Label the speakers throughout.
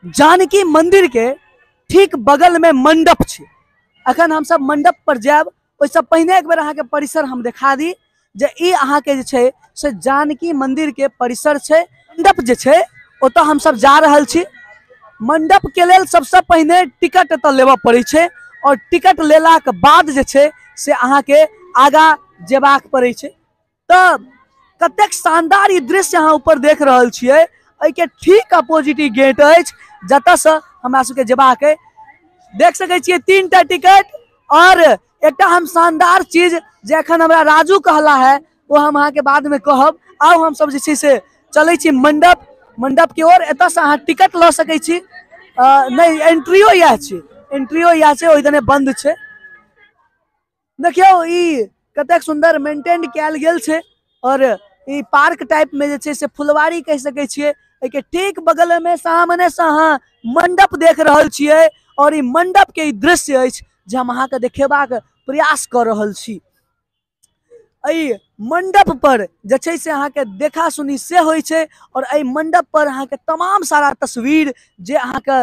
Speaker 1: जानकी मंदिर के ठीक बगल में मंडप छै। अखन हम सब मंडप पर जायब, ओहिसँ पहिने एक बेर अहाँके परिसर हम देखा दी जे ई अहाँके जे छै से जानकी मंदिर के परिसर छै। मंडप जे छै ओतऽ हम सब जा रहल छी। मंडप के लेल सबसँ पहिने टिकट एतऽ लेबऽ पड़ै छै और टिकट लेलाक बाद जे छै से अहाँके आगाँ जेबाक पड़ै छै। तऽ कतेक शानदार ई दृश्य अहाँ ऊपर देख रहल छियै। एहिके ठीक अपोजिट ई गेट अछि जतऽसँ हमरा सबके जेबाक अइ। देख सकै छियै 3टा टिकट। और एकटा हम शानदार चीज जे एखन हमरा राजू कहला है ओ हम अहाँके बाद में कहब। आउ हम सब जे छै से चलै छी मंडप, मंडप के ओर। एतऽसँ अहाँ टिकट लऽ सकै छी। नहि, एंट्रियो इएह छै, एंट्रियो इएह छै, ओहि दने बंद छै। देखियौ ई कतेक सुंदर मेंटेन कयल गेल छै और ई पार्क टाइप में जे छै से फुलवारी कहि सकै छियै। एहिके ठीक बगल में सामने से अहाँ मंडप देख रहल छियै और ई मंडप के ई दृश्य अछि जे हम अहाँके देखेबाक प्रयास कऽ रहल छी। एहि मंडप पर जे छै से अहाँके देखा सुनी से होइ छै और एहि मंडप पर अहाँके तमाम सारा तस्वीर जे अहाँके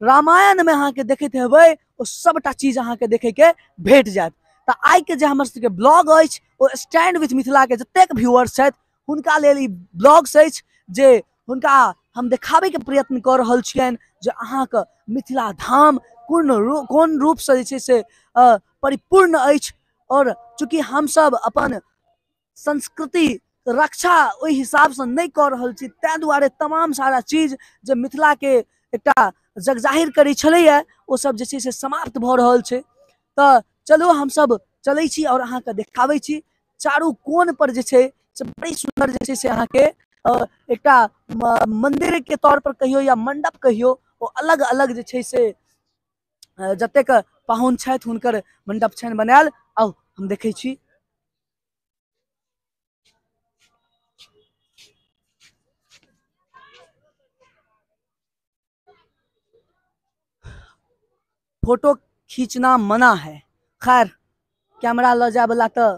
Speaker 1: रामायण में अहाँके देखैत हेबै ओ सबटा चीज अहाँके देखैके भेट जायत। तऽ आइ के जे हमर सबके ब्लॉग अछि ओ स्टैंड विथ मिथिला के जतेक व्यूअर्स छथि हुनका लेल ई ब्लॉग्स अछि जे हुनका हम देखाबैके प्रयत्न कऽ रहल छियनि जे अहाँके मिथिला धाम कोन रूपसँ जे छै से परिपूर्ण अछि। और चूँकि हमसब अपन संस्कृति रक्षा ओहि हिसाबसँ नहि कऽ रहल छी ताहि दुआरे तमाम सारा चीज जे मिथिलाके एकटा जगजाहिर करै छलैए ओ सब जे छै से समाप्त भऽ रहल छै। तऽ चलू हमसब चलै छी और अहाँके देखाबै छी। चारू कोन पर जे छै से बड़ी सुन्दर जे छै से अहाँके एकटा मंदिर के तौर पर कहियौ या मंडप कहियौ ओ अलग अलग जे छै से जतेक पाहुन छथि हुनकर मंडप छनि बनायल। आउ हम देखै छी। फोटो खींचना मना है, खैर कैमरा लऽ जाय वाला तऽ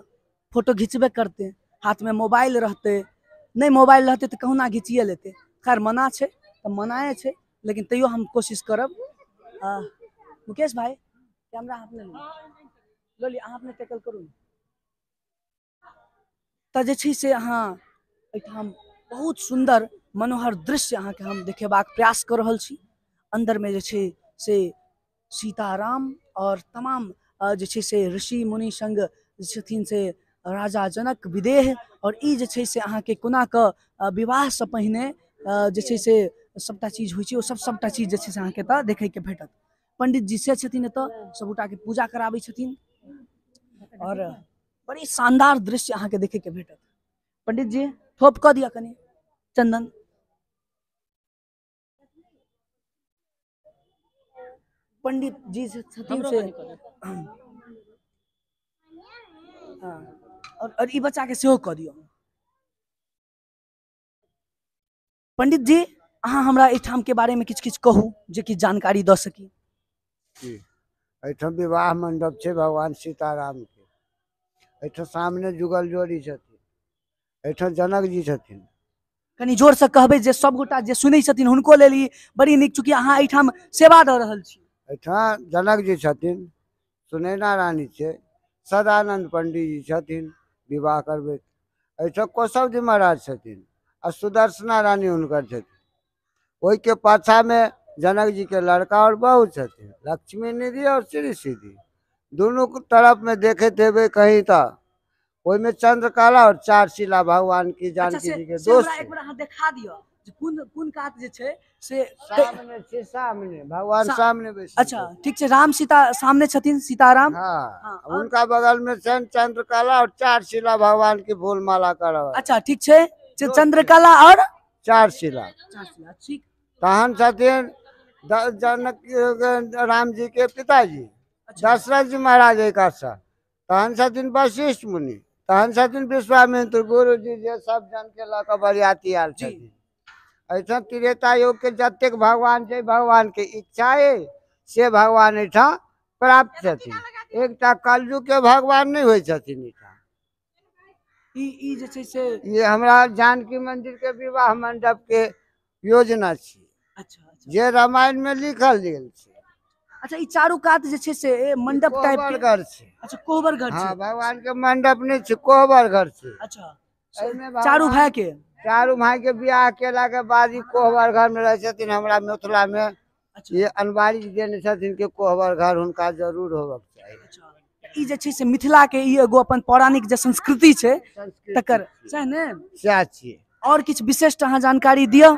Speaker 1: फोटो घिचबे करते, हाथ में मोबाइल रहते, नहीं मोबाइल रहते तऽ कहुना घिचिए लेते। खैर मना छै तऽ मनाए छै, लेकिन तैयो हम कोशिश करब। मुकेश भाई कैमरा अपने लऽ लिअ, अहाँ अपने टेकल करू। तऽ जे छै से अहाँ एहिठाम बहुत सुन्दर मनोहर दृश्य अहाँके हम देखेबाक प्रयास कऽ रहल छी। अंदर में जे छै से सीताराम और तमाम जे छै से ऋषि मुनि संग जे छथिन से राजा जनक विदेह और ई जे छै से अहाँके कोना कऽ विवाहसँ पहिने जे छै से सबटा चीज होइ छै ओ सब सबटा चीज जे छै से अहाँके एतऽ देखैके भेटत। पंडित जी से छथिन एतऽ सबगोटाके पूजा कराबै छथिन और बड़ी शानदार दृश्य अहाँके देखैके भेटत। पंडित जी ठोप कऽ दिअ कनि चंदन। पंडित जी छथिन से और ई बच्चा के सेहो कऽ दियौ। पंडित जी अहाँ हमरा एहिठाम के बारे में किछु किछु कहू जे कि जानकारी दऽ सकी।
Speaker 2: जी एहिठाम विवाह मंडप छै भगवान सीताराम के। एहिठाम सामने जुगल जोड़ी छथिन, एहिठाम जनक जी छथिन।
Speaker 1: कनि जोर से कहबै जे सबगोटा जे सुनै छथिन हुनको लेल ई बड़ी नीक, चूँकि अहाँ एहिठाम सेवा दऽ रहल छी।
Speaker 2: एहिठाम जनक जी छथिन, सुनैना रानी छै, सदानंद पंडित जी छथिन विवाह करबैत। एहिठाम कौशव जी महाराज छथिन आ सुदर्शना रानी हुनकर छथिन। ओहिके पाछामे जनक जी के लड़का और बहू छथिन, लक्ष्मी निधि और श्री सिद्धि। दुनू तरफ में देखैत हेबै कहीं तऽ ओहिमे चंद्रकला और चार शिला भगवान की जानकी जी के दोस्त।
Speaker 1: एक बार अहाँ देखा दिअ जे कोन कोन कात जे छै से
Speaker 2: सामने छै, सामने भगवान सामने बैसल।
Speaker 1: अच्छा ठीक छै, राम सीता सामने छथिन, सीताराम।
Speaker 2: हाँ, उनका बगल में छनि चंद्रकला और चार शिला भगवान की फूल माला करब।
Speaker 1: अच्छा ठीक छै, चंद्रकला और
Speaker 2: चार शिला।
Speaker 1: ठीक।
Speaker 2: तहन छथिन जनक राम जी के पिताजी दशरथ जी महाराज एक तहन छथिन वशिष्ठ मुनि, तहन छथिन विश्वामित्र गुरु जी जे सब जन के लऽ कऽ बरियाती आयल छथिन। एहिठाम त्रेता युग के जतेक भगवान छै भगवान के इच्छा अइ से भगवान एहिठाम प्राप्त छथिन। एकटा कलयुग के भगवान नहि होइ छथिन एहिठाम।
Speaker 1: ई जे छै से
Speaker 2: ये हमरा जानकी मंदिर के विवाह मंडप के योजना छी।
Speaker 1: अच्छा।
Speaker 2: जे रामायण में लिखल गेल छै।
Speaker 1: अच्छा, ई चारू कात जे छै से मंडप टाइप
Speaker 2: कोहबर
Speaker 1: के।
Speaker 2: घर छै।
Speaker 1: अच्छा, कोहबर घर
Speaker 2: हाँ,
Speaker 1: छै।
Speaker 2: भगवान के मंडप नहीं छै, कोहबर घर छै।
Speaker 1: अच्छा,
Speaker 2: एहिमे
Speaker 1: चारू भाई के,
Speaker 2: चारू भाई के बियाह केला के बाद ई कोहबर घर में रहै छथिन। हमरा मिथिला में
Speaker 1: अच्छा,
Speaker 2: ये अनवारी देने छथिन कि कोहबर घर हुनका जरूर होबक चाही।
Speaker 1: अच्छा, ई जे छै से मिथिला के ई एगो अपन पौराणिक जे संस्कृति छै
Speaker 2: संस्कृति
Speaker 1: तकर सएह ने,
Speaker 2: सएह छियै।
Speaker 1: और किछु विशिष्ट अहाँ जानकारी दिअ।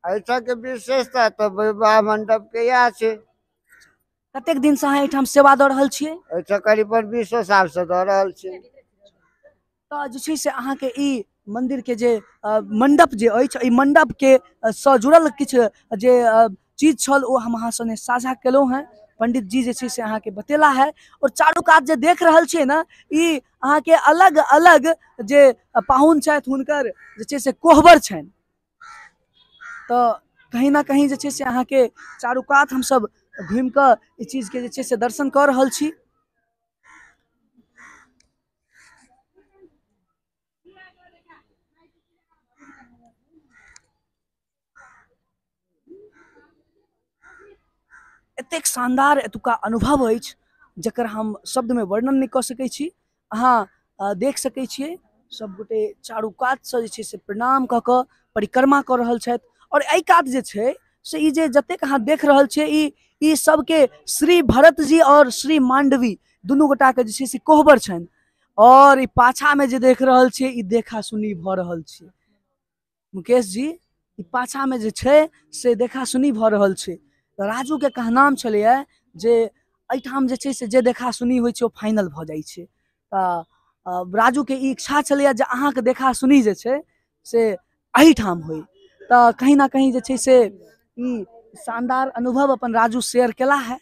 Speaker 2: एहिठाम के विशेषता तऽ विवाह मंडप के इएह छै।
Speaker 1: कतेक दिन से अहाँ एहिठाम सेवा दऽ रहल छियै?
Speaker 2: एहिठाम करीबन 20 साल से दऽ रहल छियै।
Speaker 1: तऽ जे छै से अहाँके ई मंदिर के जे मंडप जे अछि, एहि मंडप के सँ जुड़ल किछु जे चीज छल ओ हम अहाँ सने साझा केलहुँ हेँ। पंडित जी जे छै से अहाँके बतेला है। और चारू कात जे देख रहल छियै ने, ई अहाँके अलग अलग जे पाहुन छथि हुनकर जे छै से कोहबर छनि। तऽ कहीं ना कहीं जे छै से अहाँके चारू कात हमसब घुमि कऽ ई चीजके जे छै से दर्शन कऽ रहल छी। एतेक शानदार एतुका अनुभव अछि जकर हम शब्दमे वर्णन नहि कऽ सकै छी। अहाँ देख सकै छियै सबगोटे चारू कातसँ जे छै से प्रणाम कऽ कऽ परिक्रमा कऽ रहल छथि। और एहि कात जे छै से ई जे जतेक अहाँ देख रहल छियै ई सबके श्री भरत जी और श्री मांडवी दुनू गोटाके जे छै से कोहबर छनि। और ई पाछामे जे देख रहल छियै ई देखा सुनी भऽ रहल छै। मुकेश जी, ई पाछामे जे छै से देखा सुनी भऽ रहल छै। राजू के कहनाम छलैए जे एहिठाम जे छै से जे देखा सुनी होइ छै ओ फाइनल भऽ जाइ छै। तऽ राजू के ई इच्छा छलैए जे अहाँके देखा सुनी जे छै से एहिठाम होइ। तऽ कहीं ना कहीं जे छै से ई शानदार अनुभव अपन राजू शेयर केला है।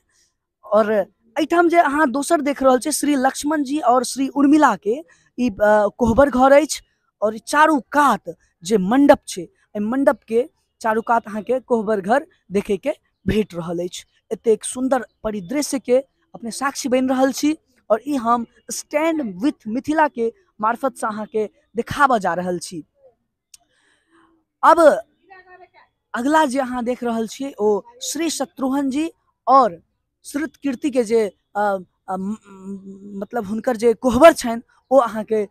Speaker 1: और एहिठाम जे अहाँ दोसर देख रहल छी श्री लक्ष्मण जी और श्री उर्मिला के ई कोहबर घर अछि। और चारू कात जे मंडप छै एहि मंडप के चारू कात अहाँके कोहबर घर देखे के भेट रहल अछि। एतेक सुंदर परिदृश्य के अपने साक्षी बनि रहल छी। और ई हम स्टैंड विथ मिथिला के मार्फत से अहाँके देखाबऽ जा रहल छी। अब अगला जे अहाँ देख रहल छियै ओ श्री शत्रुघ्न जी और श्रुत कीर्ति के जे मतलब हुनकर जे कोहबर छनि ओ अहाँके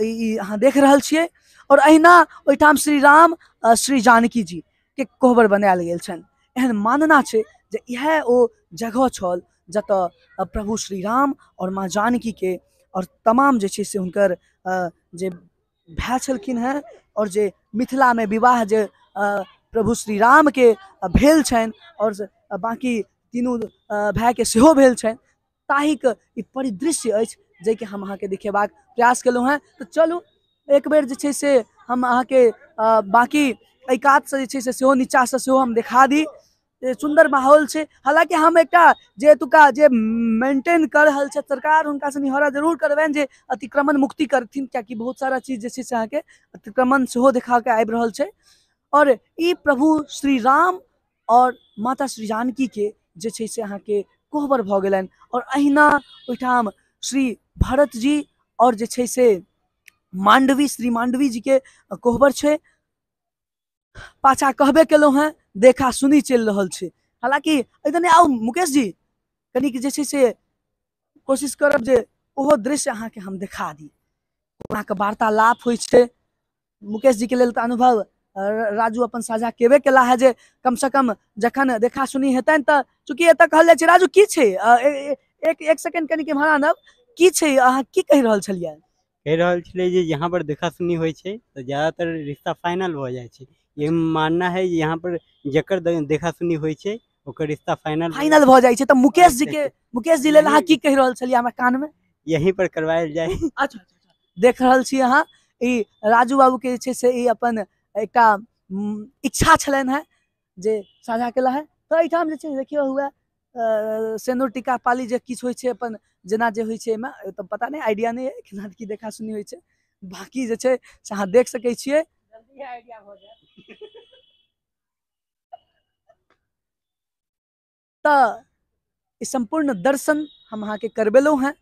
Speaker 1: ई अहाँ देख रहल छियै। और अहिना ओहिठाम श्री राम श्री जानकी जी के कोहबर बनायल गेल छनि। एहन मानना छै जे इएह ओ जगह छल जतऽ प्रभु श्री राम और माँ जानकी के और तमाम जे छै से हुनकर जे भाय छलखिन हेँ और जे मिथिला में विवाह जे प्रभु श्री राम के भेल छनि और बाकी तीनू भाय के सेहो भेल छनि, ताहिक ई परिदृश्य अछि जाहिके हम अहाँके देखेबाक प्रयास केलहुँ हेँ। तऽ चलू एक बेर जे छै से हम अहाँके बाकी एहि कातसँ जे छै से सेहो नीचाँसँ सेहो हम देखा दी। सुन्दर माहौल छै। हालांकि हम एकटा जे एतुका जे मेंटेन कर रहल छथि सरकार, हुनकासँ निहोरा जरूर करबनि जे अतिक्रमण मुक्ति करथिन, कियाकि बहुत सारा चीज जे छै से अहाँके अतिक्रमण सेहो देखा के आबि रहल छै। और ई प्रभु श्री राम और माता श्री जानकी के जे छै से अहाँके कोहबर भऽ गेलनि। और अहिना ओहिठाम श्री भरत जी और जे छै से मांडवी, श्री मांडवी जी के कोहबर छै। पाछा कहबे केलहुँ हेँ, देखा सुनी चलि रहल छै। हालांकि एतने आउ मुकेश जी, कनिक जे छै से कोशिश करब जे ओहो दृश्य अहाँके हम देखा दी, कोना के वार्तालाप होइ छै। मुकेश जी के लेल तऽ अनुभव राजू अपन साझा केबे केला है जे कम से कम जखन देखा सुनी हेतनि तऽ चूँकि एतऽ कहल जाइ छै राजू की छै, एक सेकेंड कनिक एम्हर आनब, की छै अहाँ की कहि रहल छलियै?
Speaker 3: कहि रहल छलियै जे यहाँ पर देखा सुनी होइ छै तऽ ज्यादातर रिश्ता फाइनल भऽ जाइ छै। ये मानना है यहाँ पर जकर देखा सुनी होइ छै ओकर रिश्ता फाइनल
Speaker 1: फाइनल भऽ जाइ छै। तऽ मुकेश जी के, मुकेश जी लेल अहाँ की कहि रहल छलियै हमरा कान में?
Speaker 3: यहीं पर करवायल जाय।
Speaker 1: अच्छा, अच्छा, अच्छा। देख रहल छी अहाँ ई राजू बाबू के जे छै से ई अपन एकटा इच्छा छलनि हेँ जे साझा केला है। तऽ एहिठाम जे छै देखियौ हुए सेनुर टीका पाली जे किछु होइ छै अपन जेना जे होइ छै एहिमे तऽ पता नहि, आइडिया नहि अइ केना की देखा सुनी होइ छै। बाकी जे छै से अहाँ देख सकै छियै। तऽ ई सम्पूर्ण दर्शन हम अहाँके करबेलहुँ हेँ।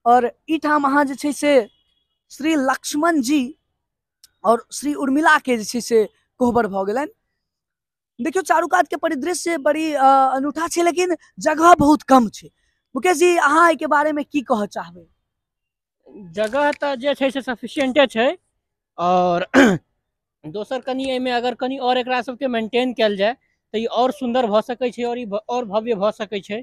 Speaker 1: और एहिठाम अहाँ जे छै से श्री लक्ष्मण जी और श्री उर्मिला के जे छै से कोहबर भऽ गेलनि। देखियौ चारू कात के परिदृश्य बड़ी अनूठा छै, लेकिन जगह बहुत कम छै। मुकेश जी, अहाँ एहिके बारे में की कहऽ चाहबै?
Speaker 4: जगह तऽ जे छै से सफिशियंटे छै, और दोसर कनि एहिमे अगर कनि और एकरा सबके मेंटेन कयल जाय तऽ ई और सुन्दर भऽ सकै छै और ई और भव्य भऽ सकै छै।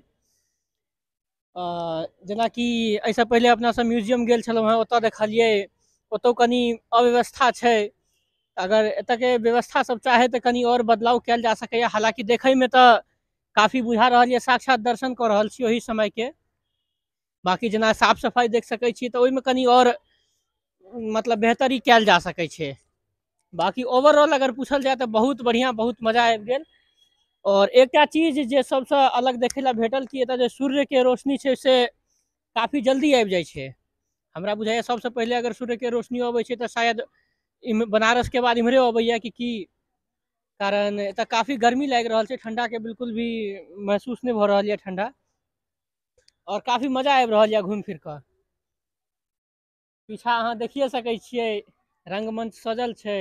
Speaker 4: जेनाकि एहिसँ पहिले अपना सब म्यूजियम गेल छलहुँ हेँ, ओतऽ देखलियै ओतौ कनि अव्यवस्था छै। अगर एतऽके व्यवस्था सब चाहे तऽ कनि और बदलाव कयल जा सकैए। हालाँकि देखैमे तऽ काफी बुझा रहल यऽ साक्षात दर्शन कऽ रहल छी ओहि समयके। बाकी जेना साफ सफाइ देख सकै छी तऽ ओहिमे कनि और मतलब बेहतरी कयल जा सकै छै। बाकी ओवरऑल अगर पूछल जाय तऽ बहुत बढ़िआँ, बहुत मजा आबि गेल। और एकटा चीज जे सबसँ अलग देखै लए भेटल कि एतऽ जे सूर्यके रोशनी छै से काफी जल्दी आबि जाइ छै। हमरा बुझाइए सबसँ पहिले अगर सूर्यके रोशनी अबै छै तऽ शायद बनारसके बाद इम्हरे अबैया कि की, कारण एतऽ काफी गर्मी लागि रहल छै, ठंडाके बिल्कुल भी महसूस नहि भऽ रहल यऽ ठंडा, और काफी मजा आबि रहल यऽ घुमि फिर कऽ। पीछा अहाँ देखिए सकै छियै रंगमंच सजल छै।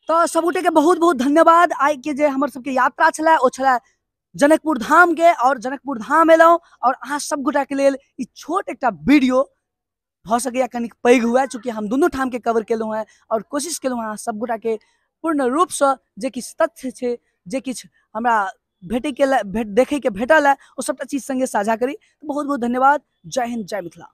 Speaker 1: तो सब गोटे के बहुत बहुत धन्यवाद। आइ के जे हमर सबके यात्रा छलै ओ छलै जनकपुर धाम के, और जनकपुर धाम एलहुँ और अहाँ सब गोटा के लेल ई छोट एकटा वीडियो भऽ सकैए कनिक पैघ हुए, चूँकि हम दुनू ठाम के कवर केलहुँ हेँ और कोशिश केलहुँ हेँ अहाँ सब गोटा के पूर्ण रूपसँ जे किछु तथ्य छै, जे किछु हमरा भेटैके देखैके भेटल है, ओ सबटा चीज संगे साझा करी। बहुत बहुत धन्यवाद। जय हिंद, जय मिथिला।